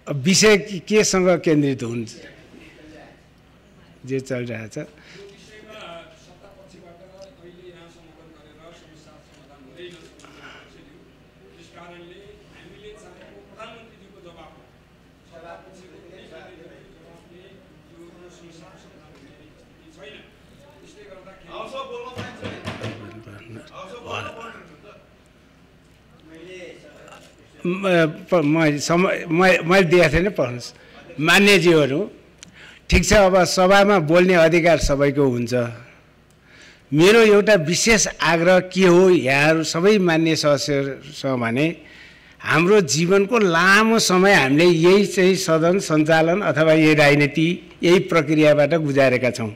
विषय केसँग केन्द्रित हुन्छ जे चलिरहेछ मैले दिएको थिएन पढ्नुहोस् मान्यज्यूहरू ठिक छ अब सभामा बोल्ने अधिकार सबैको हुन्छ मेरो एउटा विशेष आग्रह के हो यहाँहरू सबै मान्य सदस्यसँग भने हाम्रो जीवनको लामो समय हामीले यही चाहिँ सदन सञ्चालन अथवा यही राजनीति यही प्रक्रियाबाट गुजारेका छौँ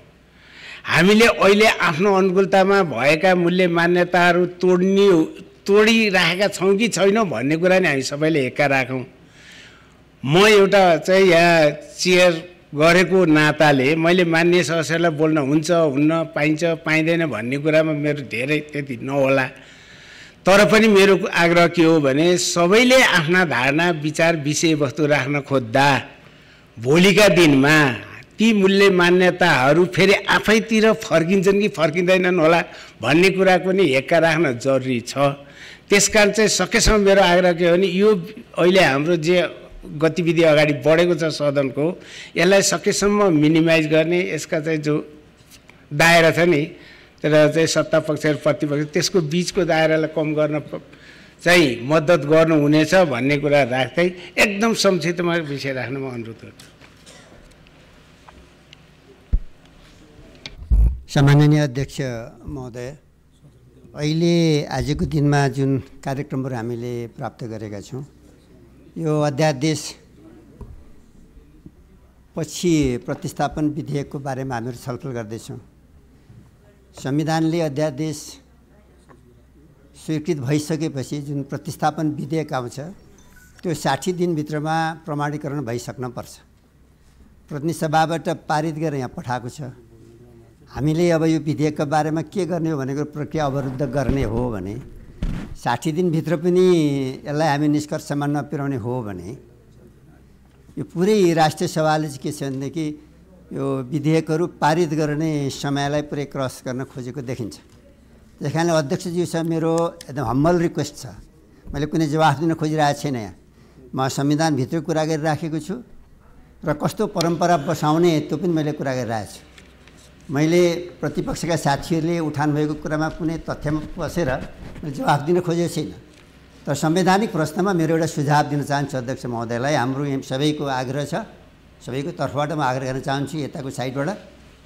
हामीले अहिले आफ्नो अनुकूलतामा भएका मूल्य मान्यताहरू तोडिराखेका छौँ कि छैनौँ भन्ने कुरा नि हामी सबैले हेक्का राखौँ म एउटा चाहिँ यहाँ चेयर गरेको नाताले मैले मान्य सदस्यलाई बोल्न हुन्छ हुन्न पाइन्छ पाइँदैन भन्ने कुरामा मेरो धेरै त्यति नहोला तर पनि मेरो आग्रह के हो भने सबैले आफ्ना धारणा विचार विषयवस्तु राख्न खोज्दा भोलिका दिनमा ती मूल्य मान्यताहरू फेरि आफैतिर फर्किन्छन् कि फर्किँदैनन् होला भन्ने कुराको नि हेक्का राख्न जरुरी छ त्यसकारण चाहिँ सकेसम्म मेरो आग्रह के हो भने यो अहिले हाम्रो जे गतिविधि अगाडि बढेको छ सदनको यसलाई सकेसम्म मिनिमाइज गर्ने यसका चाहिँ जो दायरा छ नि तर चाहिँ सत्ता पक्ष र प्रतिपक्ष त्यसको बीचको दायरालाई कम गर्न चाहिँ मद्दत गर्नुहुनेछ भन्ने कुरा राख्दै एकदम संक्षिप्तमा विषय राख्न म अनुरोध गर्छु सम्माननीय अध्यक्ष महोदय अहिले आजको दिनमा जुन कार्यक्रमहरू हामीले प्राप्त गरेका छौँ यो अध्यादेश पछि प्रतिस्थापन विधेयकको बारेमा हामीहरू छलफल गर्दैछौँ संविधानले अध्यादेश स्वीकृत भइसकेपछि जुन प्रतिस्थापन विधेयक आउँछ त्यो 60 दिनभित्रमा प्रमाणीकरण भइसक्न पर्छ प्रतिनिधि सभाबाट पारित गरेर यहाँ पठाएको छ हामीले अब यो विधेयकको बारेमा के गर्ने हो भनेको प्रक्रिया अवरुद्ध गर्ने हो भने 60 दिनभित्र पनि यसलाई हामी निष्कर्षमा नपुर्याउने हो भने यो पुरै राष्ट्रिय सभाले चाहिँ के छ भनेदेखि यो विधेयकहरू पारित गर्ने समयलाई पुरै क्रस गर्न खोजेको देखिन्छ त्यस कारणले अध्यक्षज्यूसँग मेरो एकदम हम्बल रिक्वेस्ट छ मैले कुनै जवाफ दिन खोजिरहेको छैन यहाँ म संविधानभित्र कुरा गरिराखेको छु र कस्तो परम्परा बसाउने त्यो पनि मैले कुरा गरिरहेको छु मैले प्रतिपक्षका साथीहरूले उठान भएको कुरामा कुनै तथ्यमा बसेर जवाफ दिन खोजेको छैन तर संवैधानिक प्रश्नमा मेरो एउटा सुझाव दिन चाहन्छु अध्यक्ष महोदयलाई हाम्रो सबैको आग्रह छ सबैको तर्फबाट म आग्रह गर्न चाहन्छु यताको साइडबाट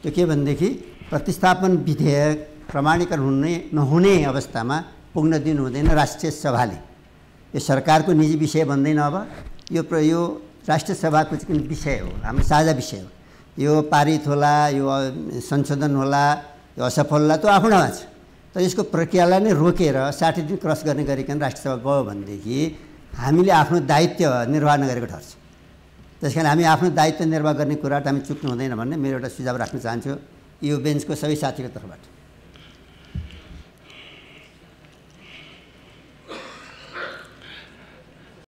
त्यो के भनेदेखि प्रतिस्थापन विधेयक प्रमाणीकरण नहुने अवस्थामा पुग्न दिनु हुँदैन राष्ट्रिय सभाले यो सरकारको निजी विषय भन्दैन अब यो राष्ट्रिय सभाको चाहिँ विषय हो हाम्रो साझा विषय हो यो पारित होला यो संशोधन होला यो असफल होला त्यो आफ्नो ठाउँमा छ तर यसको प्रक्रियालाई नै रोकेर 60 दिन क्रस गर्ने गरिकन राष्ट्रिय सभा गयो भनेदेखि हामीले आफ्नो दायित्व निर्वाह नगरेको ठहर्छ त्यसकारण हामी आफ्नो दायित्व निर्वाह गर्ने कुराबाट हामी चुक्नु हुँदैन भन्ने मेरो एउटा सुझाव राख्न चाहन्छु यो बेन्चको सबै साथीको तर्फबाट